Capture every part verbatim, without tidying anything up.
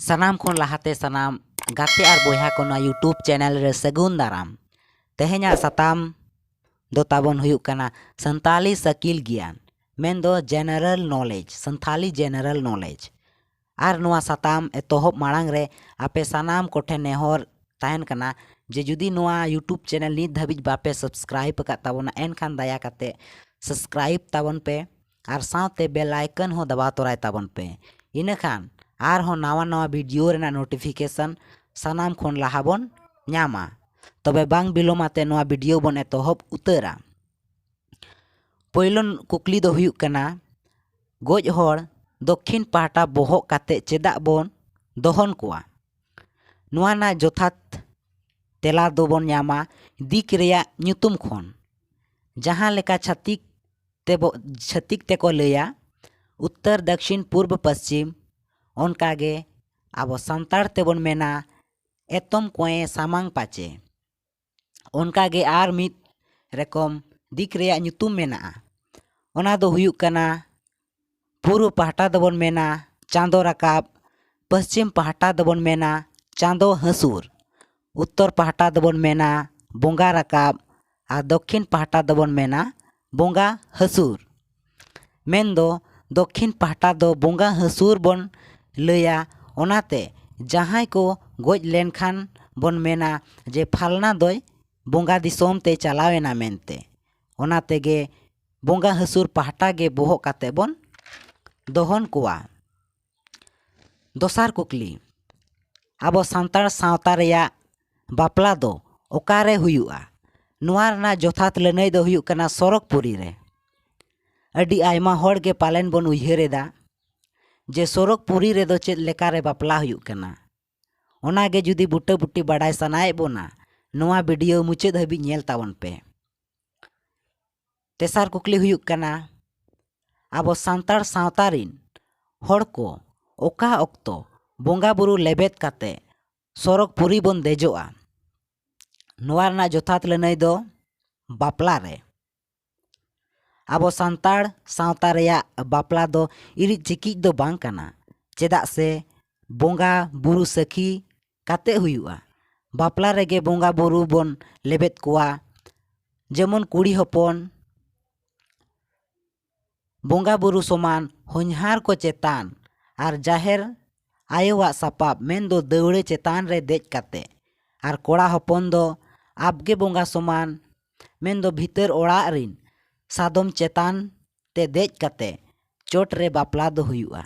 ᱥᱟᱱᱟᱢ ᱠᱷᱚᱱ ᱞᱟᱦᱟᱛᱮ ᱥᱟᱱᱟᱢ ᱜᱟᱛᱮ ᱟᱨ ᱵᱚᱭᱦᱟ ᱠᱚ ᱱᱚᱣᱟ YouTube ᱪᱮᱱᱮᱞ ᱨᱮ ᱥᱟᱹᱜᱩᱱ ᱫᱟᱨᱟᱢ᱾ ᱛᱮᱦᱮᱧᱟᱜ ᱥᱟᱛᱟᱢ ᱫᱚ ᱛᱟᱵᱚᱱ ᱦᱩᱭᱩᱜ ᱠᱟᱱᱟ ᱥᱟᱱᱛᱟᱞᱤ ᱥᱟᱹᱠᱤᱞ ᱜᱮᱭᱟᱱ, ᱢᱮᱱᱫᱚ general knowledge, Santhali general knowledge. ᱟᱨ ᱱᱚᱣᱟ ᱥᱟᱛᱟᱢ ᱮᱛᱚᱦᱚᱵ ᱢᱟᱲᱟᱝ ᱨᱮ ᱟᱯᱮ ᱥᱟᱱᱟᱢ ᱠᱚᱴᱷᱮᱱ ᱱᱮᱦᱚᱨ ᱛᱟᱦᱮᱱ ᱠᱟᱱᱟ ᱡᱮ ᱡᱩᱫᱤ ᱱᱚᱣᱟ YouTube ᱪᱮᱱᱮᱞ ᱱᱤᱛ ᱫᱷᱟᱹᱵᱤᱡ ᱵᱟᱯᱮ ᱥᱟᱵᱥᱠᱨᱟᱭᱤᱵ ᱟᱠᱟᱫ ᱛᱟᱵᱚᱱᱟ, ᱮᱱᱠᱷᱟᱱ ᱫᱟᱭᱟ ᱠᱟᱛᱮ ᱥᱟᱵᱥᱠᱨᱟᱭᱤᱵ ᱛᱟᱵᱚᱱ ᱯᱮ ᱟᱨ ᱥᱟᱶᱛᱮ ᱵᱮᱞ ᱟᱭᱠᱚᱱ ᱦᱚᱸ ᱫᱟᱵᱟᱣ ᱛᱚᱨᱟᱭ ᱛᱟᱵᱚᱱ ᱯᱮ᱾ ᱤᱱᱟᱹᱠᱷᱟᱱ ᱟᱨᱦᱚᱸ ᱱᱟᱣᱟ ᱱᱟᱣᱟ ᱵᱷᱤᱰᱤᱭᱳ ᱨᱮᱱᱟᱜ ᱱᱳᱴᱤᱯᱷᱤᱠᱮᱥᱚᱱ ᱥᱟᱱᱟᱢ ᱠᱷᱚᱱ ᱞᱟᱦᱟ ᱵᱚᱱ ᱧᱟᱢᱟ᱾ ᱛᱚᱵᱮ ᱵᱟᱝ ᱵᱤᱞᱚᱢ ᱟᱛᱮ ᱱᱚᱣᱟ ᱵᱷᱤᱰᱤᱭᱳ ᱵᱚᱱ ᱮᱛᱚᱦᱚᱵ ᱩᱛᱟᱹᱨᱟ᱾ ᱯᱳᱭᱞᱳ ᱠᱩᱠᱞᱤ ᱫᱚ ᱦᱩᱭᱩᱜ ᱠᱟᱱᱟ, ᱜᱚᱡ ᱦᱚᱲ ᱫᱚᱠᱠᱷᱤᱱ ᱯᱟᱦᱴᱟ ᱵᱚᱦᱚᱜ ᱠᱟᱛᱮ ᱪᱮᱫᱟᱜ ᱵᱚᱱ ᱫᱚᱦᱚᱱ ᱠᱚᱣᱟ? ᱱᱚᱣᱟ ᱨᱮᱱᱟᱜ ᱡᱚᱛᱷᱟᱛ ᱛᱮᱞᱟ ᱫᱚᱵᱚᱱ ᱧᱟᱢᱟ ᱫᱤᱠ ᱨᱮᱭᱟᱜ ᱧᱩᱛᱩᱢ ᱠᱷᱚᱱ᱾ ᱡᱟᱦᱟᱸ ᱞᱮᱠᱟ ᱪᱷᱟᱹᱛᱤᱠ ᱛᱮᱵᱚ ᱪᱷᱟᱹᱛᱤᱠ ᱛᱮᱠᱚ ᱞᱟᱹᱭᱟ ᱩᱛᱛᱚᱨ ᱫᱚᱠᱠᱷᱤᱱ ᱯᱩᱨᱵᱚ ᱯᱚᱥᱪᱤᱢ, ᱚᱱᱠᱟᱜᱮ ᱟᱵᱚ ᱥᱟᱱᱛᱟᱲ ᱛᱮᱵᱚᱱ ᱢᱮᱱᱟ ᱮᱛᱚᱢ ᱠᱚᱸᱭᱮ ᱥᱟᱢᱟᱝ ᱯᱟᱪᱮ᱾ ᱚᱱᱠᱟᱜᱮ ᱟᱨ ᱢᱤᱫ ᱨᱚᱠᱚᱢ ᱫᱤᱠ ᱨᱮᱭᱟᱜ ᱧᱩᱛᱩᱢ ᱢᱮᱱᱟᱜᱼᱟ᱾ ᱚᱱᱟ ᱫᱚ ᱦᱩᱭᱩᱜ ᱠᱟᱱᱟ ᱯᱩᱨᱩᱵ ᱯᱟᱦᱴᱟ ᱫᱚᱵᱚᱱ ᱢᱮᱱᱟ ᱪᱟᱸᱫᱚ ᱨᱟᱠᱟᱵ, ᱯᱚᱥᱪᱤᱢ ᱯᱟᱦᱴᱟ ᱫᱚᱵᱚᱱ ᱢᱮᱱᱟ ᱪᱟᱸᱫᱚ ᱦᱟᱹᱥᱩᱨ, ᱩᱛᱛᱚᱨ ᱯᱟᱦᱴᱟ ᱫᱚᱵᱚᱱ ᱢᱮᱱᱟ ᱵᱚᱸᱜᱟ ᱨᱟᱠᱟᱵ ᱟᱨ ᱫᱚᱠᱠᱷᱤᱱ ᱯᱟᱦᱴᱟ ᱫᱚᱵᱚᱱ ᱢᱮᱱᱟ ᱵᱚᱸᱜᱟ ᱦᱟᱹᱥᱩᱨ᱾ ᱢᱮᱱᱫᱚ ᱫᱚᱠᱠᱷᱤᱱ ᱯᱟᱦᱴᱟ ᱫᱚ ᱵᱚᱸᱜᱟ ᱦᱟᱹᱥᱩᱨ ᱵᱚᱱ ᱞᱟᱹᱭᱟ᱾ ᱚᱱᱟᱛᱮ ᱡᱟᱦᱟᱸᱭ ᱠᱚ ᱜᱚᱡ ᱞᱮᱱᱠᱷᱟᱱ ᱵᱚᱱ ᱢᱮᱱᱟ ᱡᱮ ᱯᱷᱟᱞᱱᱟ ᱫᱚᱭ ᱵᱚᱸᱜᱟ ᱫᱤᱥᱚᱢ ᱛᱮ ᱪᱟᱞᱟᱣ ᱮᱱᱟ ᱢᱮᱱᱛᱮ᱾ ᱚᱱᱟ ᱛᱮᱜᱮ ᱵᱚᱸᱜᱟ ᱦᱟᱹᱥᱩᱨ ᱯᱟᱦᱴᱟ ᱜᱮ ᱵᱚᱦᱚᱜ ᱠᱟᱛᱮ ᱵᱚᱱ ᱫᱚᱦᱚᱱ ᱠᱚᱣᱟ᱾ ᱫᱚᱥᱟᱨ ᱠᱩᱠᱞᱤ, ᱟᱵᱚ ᱥᱟᱱᱛᱟᱲ ᱥᱟᱶᱛᱟ ᱨᱮᱭᱟᱜ ᱵᱟᱯᱞᱟ ᱫᱚ ᱚᱠᱟᱨᱮ ᱦᱩᱭᱩᱜᱼᱟ? ᱱᱚᱣᱟ ᱨᱮᱱᱟᱜ ᱡᱚᱛᱷᱟᱛ ᱞᱟᱹᱱᱟᱹᱭ ᱫᱚ ᱦᱩᱭᱩᱜ ᱠᱟᱱᱟ ᱥᱚᱨᱚᱜᱽᱯᱩᱨᱤ ᱨᱮ᱾ ᱟᱹᱰᱤ ᱟᱭᱢᱟ ᱦᱚᱲ ᱜᱮ ᱯᱟᱞᱮᱱ ᱵᱚᱱ ᱩᱭᱦᱟᱹᱨ ᱮᱫᱟ ᱡᱮ ᱥᱚᱨᱚᱜᱽᱯᱩᱨᱤ ᱨᱮᱫᱚ ᱪᱮᱫ ᱞᱮᱠᱟᱨᱮ ᱵᱟᱯᱞᱟ ᱦᱩᱭᱩᱜ ᱠᱟᱱᱟ᱾ ᱚᱱᱟᱜᱮ ᱡᱩᱫᱤ ᱵᱩᱴᱟᱹ ᱵᱩᱴᱤ ᱵᱟᱰᱟᱭ ᱥᱟᱱᱟᱭᱮᱫ ᱵᱚᱱᱟ, ᱱᱚᱣᱟ ᱵᱷᱤᱰᱤᱭᱳ ᱢᱩᱪᱟᱹᱫ ᱦᱟᱹᱵᱤᱡ ᱧᱮᱞ ᱛᱟᱵᱚᱱ ᱯᱮ᱾ ᱛᱮᱥᱟᱨ ᱠᱩᱠᱞᱤ ᱦᱩᱭᱩᱜ ᱠᱟᱱᱟ, ᱟᱵᱚ ᱥᱟᱱᱛᱟᱲ ᱥᱟᱶᱛᱟ ᱨᱤᱱ ᱦᱚᱲ ᱠᱚ ᱚᱠᱟ ᱚᱠᱛᱚ ᱵᱚᱸᱜᱟ ᱵᱩᱨᱩ ᱞᱮᱵᱮᱫ ᱠᱟᱛᱮ ᱥᱚᱨᱚᱜᱽᱯᱩᱨᱤ ᱵᱚᱱ ᱫᱮᱡᱚᱜᱼᱟ? ᱱᱚᱣᱟ ᱨᱮᱱᱟᱜ ᱡᱚᱛᱷᱟᱛ ᱞᱟᱹᱱᱟᱹᱭ ᱫᱚ ᱵᱟᱯᱞᱟ ᱨᱮ᱾ ᱟᱵᱚ ᱥᱟᱱᱛᱟᱲ ᱥᱟᱶᱛᱟ ᱨᱮᱭᱟᱜ ᱵᱟᱯᱞᱟ ᱫᱚ ᱤᱨᱤᱡ ᱪᱤᱠᱤᱡ ᱫᱚ ᱵᱟᱝ ᱠᱟᱱᱟ, ᱪᱮᱫᱟᱜ ᱥᱮ ᱵᱚᱸᱜᱟ ᱵᱩᱨᱩ ᱥᱟᱹᱠᱷᱤ ᱠᱟᱛᱮ ᱦᱩᱭᱩᱜᱼᱟ᱾ ᱵᱟᱯᱞᱟ ᱨᱮᱜᱮ ᱵᱚᱸᱜᱟ ᱵᱩᱨᱩ ᱵᱚᱱ ᱞᱮᱵᱮᱫ ᱠᱚᱣᱟ᱾ ᱡᱮᱢᱚᱱ ᱠᱩᱲᱤ ᱦᱚᱯᱚᱱ ᱵᱚᱸᱜᱟ ᱵᱩᱨᱩ ᱥᱚᱢᱟᱱ ᱦᱚᱧᱦᱟᱨ ᱠᱚ ᱪᱮᱛᱟᱱ ᱟᱨ ᱡᱟᱦᱮᱨ ᱟᱭᱳᱣᱟᱜ ᱥᱟᱯᱟᱵ ᱢᱮᱱᱫᱚ ᱫᱟᱹᱣᱲᱟᱹ ᱪᱮᱛᱟᱱ ᱨᱮ ᱫᱮᱡ ᱠᱟᱛᱮ, ᱟᱨ ᱠᱚᱲᱟ ᱦᱚᱯᱚᱱ ᱫᱚ ᱟᱵᱜᱮ ᱵᱚᱸᱜᱟ ᱥᱚᱢᱟᱱ ᱢᱮᱱᱫᱚ ᱵᱷᱤᱛᱟᱹᱨ ᱚᱲᱟᱜ ᱨᱤᱱ ᱥᱟᱫᱚᱢ ᱪᱮᱛᱟᱱ ᱛᱮ ᱫᱮᱡ ᱠᱟᱛᱮ ᱪᱚᱴ ᱨᱮ ᱵᱟᱯᱞᱟ ᱫᱚ ᱦᱩᱭᱩᱜᱼᱟ᱾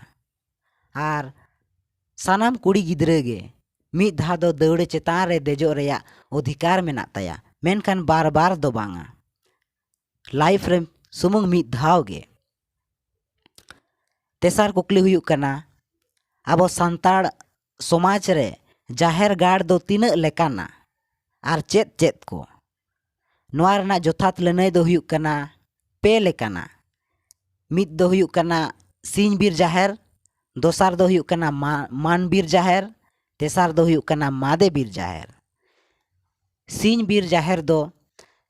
ᱟᱨ ᱥᱟᱱᱟᱢ ᱠᱩᱲᱤ ᱜᱤᱫᱽᱨᱟᱹ ᱜᱮ ᱢᱤᱫ ᱫᱷᱟᱣ ᱫᱚ ᱫᱟᱹᱣᱲᱟᱹ ᱪᱮᱛᱟᱱ ᱨᱮ ᱫᱮᱡᱚᱜ ᱨᱮᱭᱟᱜ ᱚᱫᱷᱤᱠᱟᱨ ᱢᱮᱱᱟᱜ ᱛᱟᱭᱟ, ᱢᱮᱱᱠᱷᱟᱱ ᱵᱟᱨ ᱵᱟᱨ ᱫᱚ ᱵᱟᱝᱟ᱾ ᱞᱟᱭᱤᱯᱷ ᱨᱮ ᱥᱩᱢᱩᱝ ᱢᱤᱫ ᱫᱷᱟᱣ ᱜᱮ᱾ ᱛᱮᱥᱟᱨ ᱠᱩᱠᱞᱤ ᱦᱩᱭᱩᱜ ᱠᱟᱱᱟ, ᱟᱵᱚ ᱥᱟᱱᱛᱟᱲ ᱥᱚᱢᱟᱡᱽ ᱨᱮ ᱡᱟᱦᱮᱨ ᱜᱟᱲ ᱫᱚ ᱛᱤᱱᱟᱹᱜ ᱞᱮᱠᱟᱱᱟ ᱟᱨ ᱪᱮᱫ ᱪᱮᱫ ᱠᱚ? ᱱᱚᱣᱟ ᱨᱮᱱᱟᱜ ᱡᱚᱛᱷᱟᱛ ᱞᱟᱹᱱᱟᱹᱭ ᱫᱚ ᱦᱩᱭᱩᱜ ᱠᱟᱱᱟ ᱯᱮ ᱞᱮᱠᱟᱱᱟ᱾ ᱢᱤᱫ ᱫᱚ ᱦᱩᱭᱩᱜ ᱠᱟᱱᱟ ᱥᱤᱧ ᱵᱤᱨ ᱡᱟᱦᱮᱨ, ᱫᱚᱥᱟᱨ ᱫᱚ ᱦᱩᱭᱩᱜ ᱠᱟᱱᱟ ᱢᱟ-, ᱢᱟᱱ ᱵᱤᱨ ᱡᱟᱦᱮᱨ, ᱛᱮᱥᱟᱨ ᱫᱚ ᱦᱩᱭᱩᱜ ᱠᱟᱱᱟ ᱢᱟᱫᱮ ᱵᱤᱨ ᱡᱟᱦᱮᱨ᱾ ᱥᱤᱧ ᱵᱤᱨ ᱡᱟᱦᱮᱨ ᱫᱚ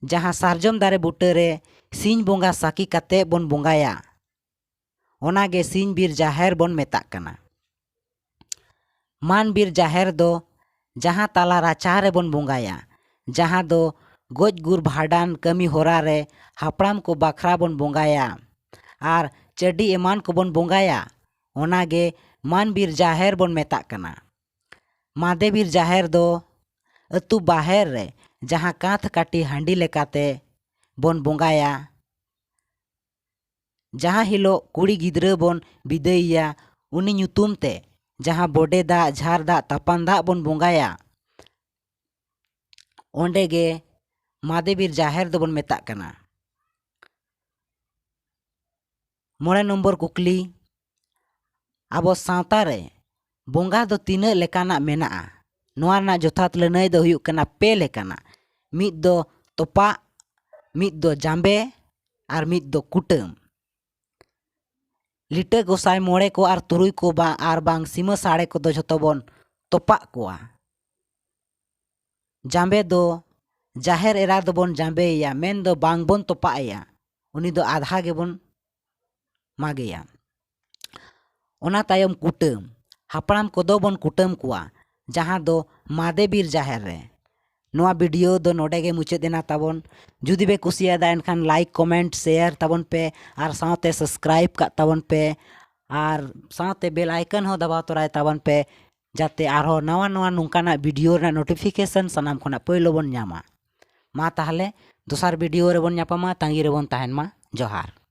ᱡᱟᱦᱟᱸ ᱥᱟᱨᱡᱚᱢ ᱫᱟᱨᱮ ᱵᱩᱴᱟᱹ ᱨᱮ ᱥᱤᱧ ᱵᱚᱸᱜᱟ ᱥᱟᱹᱠᱷᱤ ᱠᱟᱛᱮ ᱵᱚᱱ ᱵᱚᱸᱜᱟᱭᱟ, ᱚᱱᱟ ᱜᱮ ᱥᱤᱧ ᱵᱤᱨ ᱡᱟᱦᱮᱨ ᱵᱚᱱ ᱢᱮᱛᱟᱜ ᱠᱟᱱᱟ᱾ ᱢᱟᱱ ᱵᱤᱨ ᱡᱟᱦᱮᱨ ᱫᱚ ᱡᱟᱦᱟᱸ ᱛᱟᱞᱟ ᱨᱟᱪᱟ ᱨᱮᱵᱚᱱ ᱵᱚᱸᱜᱟᱭᱟ, ᱡᱟᱦᱟᱸ ᱫᱚ ᱜᱚᱡ ᱜᱩᱨ ᱵᱷᱟᱸᱰᱟᱱ ᱠᱟᱹᱢᱤ ᱦᱚᱨᱟ ᱨᱮ ᱦᱟᱯᱲᱟᱢ ᱠᱚ ᱵᱟᱠᱷᱨᱟ ᱵᱚᱱ ᱵᱚᱸᱜᱟᱭᱟ ᱟᱨ ᱪᱟᱹᱰᱤ ᱮᱢᱟᱱ ᱠᱚᱵᱚᱱ ᱵᱚᱸᱜᱟᱭᱟ, ᱚᱱᱟ ᱜᱮ ᱢᱟᱱ ᱵᱤᱨ ᱡᱟᱦᱮᱨ ᱵᱚᱱ ᱢᱮᱛᱟᱜ ᱠᱟᱱᱟ᱾ ᱢᱟᱫᱮ ᱵᱤᱨ ᱡᱟᱦᱮᱨ ᱫᱚ ᱟᱹᱛᱩ ᱵᱟᱦᱮᱨ ᱨᱮ ᱡᱟᱦᱟᱸ ᱠᱟᱸᱛ ᱠᱟᱹᱴᱤ ᱦᱟᱺᱰᱤ ᱞᱮᱠᱟᱛᱮ ᱵᱚᱱ ᱵᱚᱸᱜᱟᱭᱟ, ᱡᱟᱦᱟᱸ ᱦᱤᱞᱳᱜ ᱠᱩᱲᱤ ᱜᱤᱫᱽᱨᱟᱹ ᱵᱚᱱ ᱵᱤᱫᱟᱹᱭᱮᱭᱟ, ᱩᱱᱤ ᱧᱩᱛᱩᱢ ᱛᱮ ᱡᱟᱦᱟᱸ ᱵᱚᱰᱮ ᱫᱟᱜ, ᱡᱷᱟᱨ ᱫᱟᱜ, ᱛᱟᱯᱟᱱ ᱫᱟᱜ ᱵᱚᱱ ᱵᱚᱸᱜᱟᱭᱟ, ᱚᱸᱰᱮ ᱜᱮ ᱢᱟᱫᱮ ᱵᱤᱨ ᱡᱟᱦᱮᱨ ᱫᱚᱵᱚᱱ ᱢᱮᱛᱟᱜ ᱠᱟᱱᱟ᱾ ᱢᱚᱬᱮ ᱱᱚᱢᱵᱚᱨ ᱠᱩᱠᱞᱤ, ᱟᱵᱚ ᱥᱟᱶᱛᱟ ᱨᱮ ᱵᱚᱸᱜᱟ ᱫᱚ ᱛᱤᱱᱟᱹᱜ ᱞᱮᱠᱟᱱᱟᱜ ᱢᱮᱱᱟᱜᱼᱟ? ᱱᱚᱣᱟ ᱨᱮᱱᱟᱜ ᱡᱚᱛᱷᱟᱛ ᱞᱟᱹᱱᱟᱹᱭ ᱫᱚ ᱦᱩᱭᱩᱜ ᱠᱟᱱᱟ ᱯᱮ ᱞᱮᱠᱟᱱᱟᱜ᱾ ᱢᱤᱫ ᱫᱚ ᱛᱚᱯᱟᱜ, ᱢᱤᱫ ᱫᱚ ᱡᱟᱸᱵᱮ, ᱟᱨ ᱢᱤᱫ ᱫᱚ ᱠᱩᱴᱟᱹᱢ᱾ ᱞᱤᱴᱟᱹ ᱜᱚᱸᱥᱟᱭ ᱢᱚᱬᱮ ᱠᱚ ᱟᱨ ᱛᱩᱨᱩᱭ ᱠᱚ ᱵᱟ-, ᱟᱨ ᱵᱟᱝ ᱥᱤᱢᱟᱹ ᱥᱟᱲᱮ ᱠᱚᱫᱚ ᱡᱷᱚᱛᱚ ᱵᱚᱱ ᱛᱚᱯᱟᱜ ᱠᱚᱣᱟ᱾ ᱡᱟᱸᱵᱮ ᱫᱚ ᱡᱟᱦᱮᱨ ᱮᱨᱟ ᱫᱚᱵᱚᱱ ᱡᱟᱸᱵᱮᱭᱮᱭᱟ, ᱢᱮᱱᱫᱚ ᱵᱟᱝᱵᱚᱱ ᱛᱚᱯᱟᱜ ᱮᱭᱟ, ᱩᱱᱤ ᱫᱚ ᱟᱫᱷᱟ ᱜᱮᱵᱚᱱ ᱢᱟᱜᱮᱭᱟ᱾ ᱚᱱᱟ ᱛᱟᱭᱚᱢ ᱠᱩᱴᱟᱹᱢ᱾ ᱦᱟᱯᱲᱟᱢ ᱠᱚᱫᱚ ᱵᱚᱱ ᱠᱩᱴᱟᱹᱢ ᱠᱚᱣᱟ, ᱡᱟᱦᱟᱸ ᱫᱚ ᱢᱟᱫᱮ ᱵᱤᱨ ᱡᱟᱦᱮᱨ ᱨᱮ᱾ ᱱᱚᱣᱟ video ᱫᱚ ᱱᱚᱰᱮ ᱜᱮ ᱢᱩᱪᱟᱹᱫ ᱮᱱᱟ ᱛᱟᱵᱚᱱ᱾ ᱡᱩᱫᱤ ᱯᱮ ᱠᱩᱥᱤᱭᱟᱫᱟ ᱮᱱᱠᱷᱟᱱ like, comment, share ᱛᱟᱵᱚᱱ ᱯᱮ ᱟᱨ ᱥᱟᱶᱛᱮ subscribe ᱠᱟᱜ ᱛᱟᱵᱚᱱ ᱯᱮ ᱟᱨ ᱥᱟᱶᱛᱮ bell icon ᱦᱚᱸ ᱫᱟᱵᱟᱣ ᱛᱚᱨᱟᱭ ᱛᱟᱵᱚᱱ ᱯᱮ, ᱡᱟᱛᱮ ᱟᱨᱦᱚᱸ ᱱᱟᱣᱟ ᱱᱟᱣᱟ ᱱᱚᱝᱠᱟᱱᱟᱜ video ᱨᱮᱱᱟᱜ notification ᱥᱟᱱᱟᱢ ᱠᱷᱚᱱᱟᱜ ᱯᱳᱭᱞᱳ ᱵᱚᱱ ᱧᱟᱢᱟ᱾ ᱢᱟ ᱛᱟᱦᱞᱮ ᱫᱚᱥᱟᱨ video ᱨᱮᱵᱚᱱ ᱧᱟᱯᱟᱢᱟ, ᱛᱟᱺᱜᱤ ᱨᱮᱵᱚᱱ ᱛᱟᱦᱮᱱ ᱢᱟ᱾ ᱡᱚᱦᱟᱨ᱾